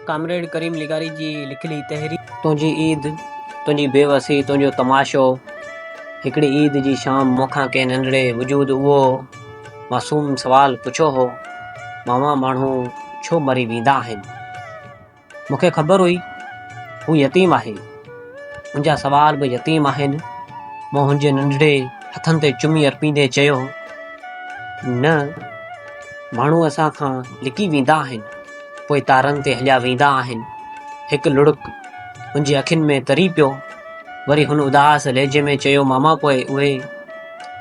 Comrade ڪريم لغاري جي لکيل هي تحرير. تنهنجي عيد، تنهنجي بيوسي، تنهنجو تماشو، هڪڙي عيد جي شام مون کان ڪنهن ننڍڙي وجود اهو معصوم سوال پڇيو هو، ماما ماڻهو ڇو مري ويندا آهن؟ مون کي خبر هئي هو يتيم آهي، هن جا سوال به يتيم آهن. مون هن جي ننڍڙي هٿن تي چمي ارپيندي چيو، نه ماڻهو اسان کان لڪي ويندا آهن، پوء تارن تي هليا ويندا آهن. هڪ لڙڪ هن جي اکين ۾ تري پيو. وري هن اداس لهجي ۾ چيو، ماما پوء اهي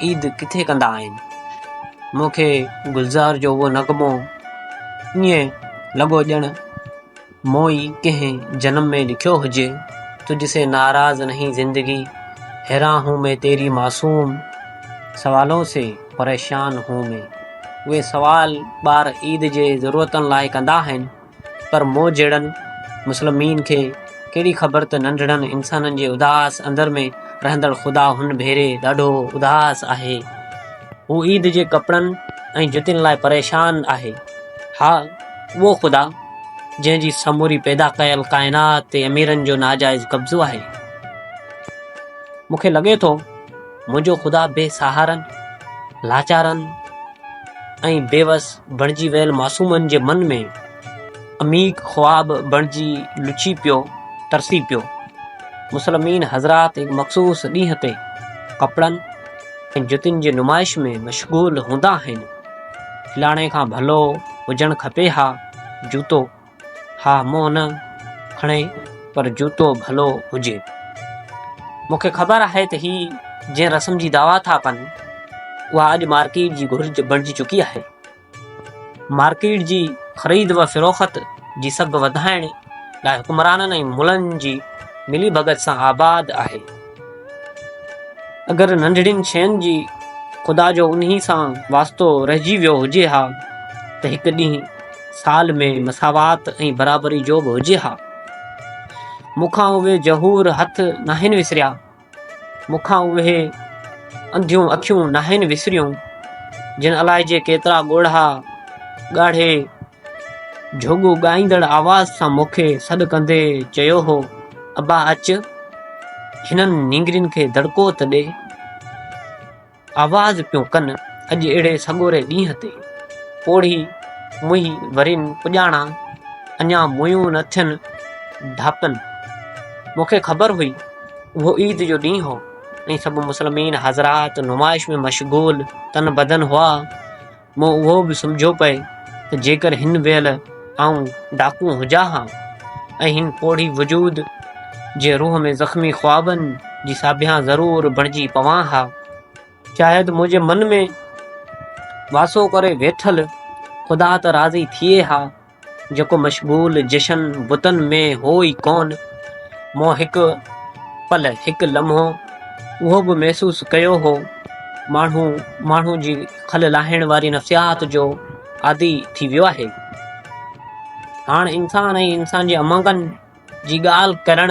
عيد ڪٿي ڪندا آهن؟ مون کي گلزار جو اهو نغمو ائين لڳو ڄڻ مون ئي ڪنهن جنم ۾ لکيو هجي، تجھ سي ناراض نهين زندگي، حيران هون مين تيري معصوم سوالون سي پريشان هون مين. اهي سوال ٻار عيد جي ضرورتن لاء ڪندا آهن. پر مون جهڙن مسلمين کي ڪهڙي خبر ته ننڍڙن انسانن جي اداس اندر ۾ رهندڙ خدا هن ڀيري ڏاڍو اداس آهي. هو عيد جي ڪپڙن ۽ جتين لاء پريشان آهي. ها، اهو خدا جنهن جي سموري پيدا ڪيل ڪائنات تي اميرن جو ناجائز قبضو آهي. مون کي لڳي ٿو منهنجو خدا بي سهارن، لاچارن ۽ بيوس بڻجي ويل معصومن جي من ۾ عميق خواب بڻجي لڇي پيو، ترسي پيو. مسلمين حضرات هڪ مخصوص ڏينهن تي ڪپڙن ۽ جتين جي نمائش ۾ مشغول هوندا آهن. فلاڻي کان ڀلو هجڻ کپي ها جوتو. ها منهن نه کڻي پر جوتو ڀلو هجي. مون کي خبر آهي ته هي جنهن رسم جي دعويٰ ٿا ڪن اها اڄ مارڪيٽ جي گهرج بڻجي چڪي آهي. مارڪيٽ جي خريد و فروخت جي سگهه وڌائڻ لاء حڪمرانن ۽ ملن جي ملي ڀڳت سان آباد آهي. اگر ننڍڙين شين جي خدا جو انهي سان واسطو رهجي ويو هجي ها ته هڪ ڏينهن سال ۾ مساوات ۽ برابري جو به هجي ها. مون کان اهي جهور هٿ ناهن وسريا. مون کان اهي انڌيون اکيون ناهن وسريون، جن الائجي ڪيترا ڳوڙها ڳاڙهي جهوڳو ڳائيندڙ آواز سان مون کي سڏ ڪندي چيو هو، ابا اچ، هنن نينگرين کي دڙڪو ته ڏي. آواز پيون ڪن اڄ اهڙي سڳوري ڏينهن تي. پوڙهي منهي ورين پڄاڻان اڃا مويون نه ٿين ڍاپن. مون کي خبر هئي اهو عيد جو ڏينهن هو ۽ سڀ مسلمين حضرات نمائش ۾ مشغول تن بدن هئا. مون اهو به سمجهيو پئي ته جيڪر هن ويل آئون ڊاڪو هجان ها ۽ هن پوڙهي وجود جي روح ۾ زخمي خوابن جي ساڀيان ضرور بڻجي پوان ها. شايد منهنجي من ۾ واسو ڪري ويٺل خدا ته راضي ٿئي ها. جيڪو مشغول جشن بتن ۾ هو ئي ڪونه. مون هڪ پل، هڪ لمحو اهو به محسوس ڪيو هو، ماڻهو ماڻهو جي کل لاهڻ واري نفسيات جو عادي ٿي ويو آهي. هاڻ انسان ۽ انسان جي امنگن جي ڳالهه ڪرڻ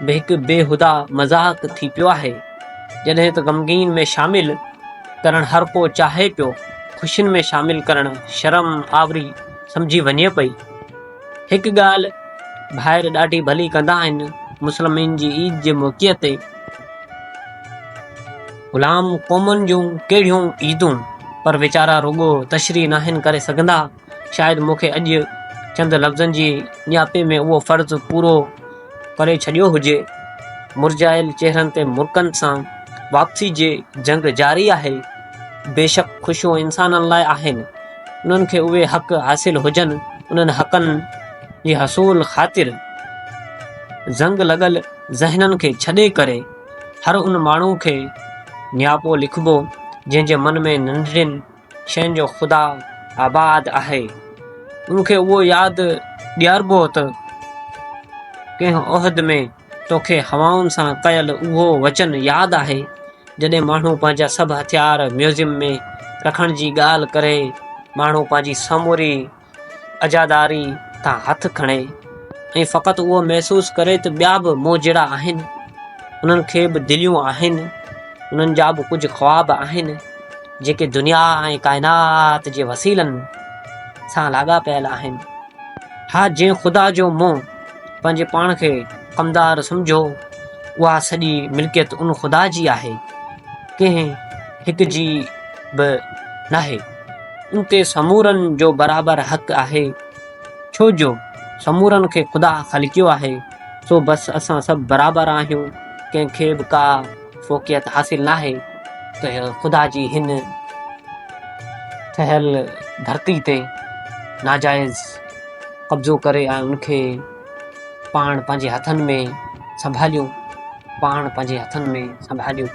به هڪ بيهوده مذاق ٿي پيو آهي. جڏهن ته غمگين ۾ شامل ڪرڻ هر ڪو چاهي پيو، خوشين ۾ شامل ڪرڻ شرم آوري سمجهي وڃي پئي. هڪ ڳالهه ڀائر ڏاڍي ڀلي ڪندا آهن، مسلمين جي عيد جي موقعي تي غلام قومن جون ڪهڙيون عيدون، پر ويچارا رڳو تشريح ناهن ڪري سگهندا. شايد مون کي اڄ چند لفظن جي نياپي ۾ اهو فرض پورو ڪري ڇڏيو هجي. مرجهايل چهرن تي مرڪن سان واپسي جي جنگ جاري آهي. بيشڪ خوشيون انسانن لاء آهن، انهن کي اهي حق حاصل هجن، انهن حقن جي حصول خاطر زنگ لڳل ذهنن کي ڇڏي ڪري هر ان ماڻهو کي نياپو لکبو جنهن جي من ۾ ننڍڙين شين جو خدا آباد آهي. ان کي اهو ياد ڏياربو ته ڪنهن عهد ۾ توکي هوائن سان ڪيل اهو وچن ياد آهي، جڏهن ماڻهو پنهنجا سڀ هٿيار ميوزيم ۾ رکڻ جي ڳالهه ڪري، ماڻهو پنهنجي سموري عزاداري تان هٿ کڻي ۽ فقط اهو محسوس ڪري ته ٻيا به مون جهڙا آهن، انهن کي به دليون آهن، انهن جا به ڪجهه خواب آهن، جيڪي دنيا ۽ ڪائنات جي وسيلن سان لاڳاپيل آهن. ها جنهن خدا جو مون پنهنجي پاڻ کي ڪمدار سمجهيو، اها سڄي ملڪيت ان خدا جي آهي، ڪنهن هڪ جي به ناهي. ان تي سمورن جو برابر حق آهي، ڇو جو سمورن کي خدا خلقيو آهي، سو بس اسان سڀ برابر آهيون، ڪنهن کي به ڪا فوقيت حاصل ناهي ته خدا جي هن ٺهيل ڌرتي تي ناجائز قبضو ڪري ۽ ان کي پاڻ پنهنجي هٿن ۾ سنڀاليون پاڻ پنهنجي هٿن ۾ سنڀاليون.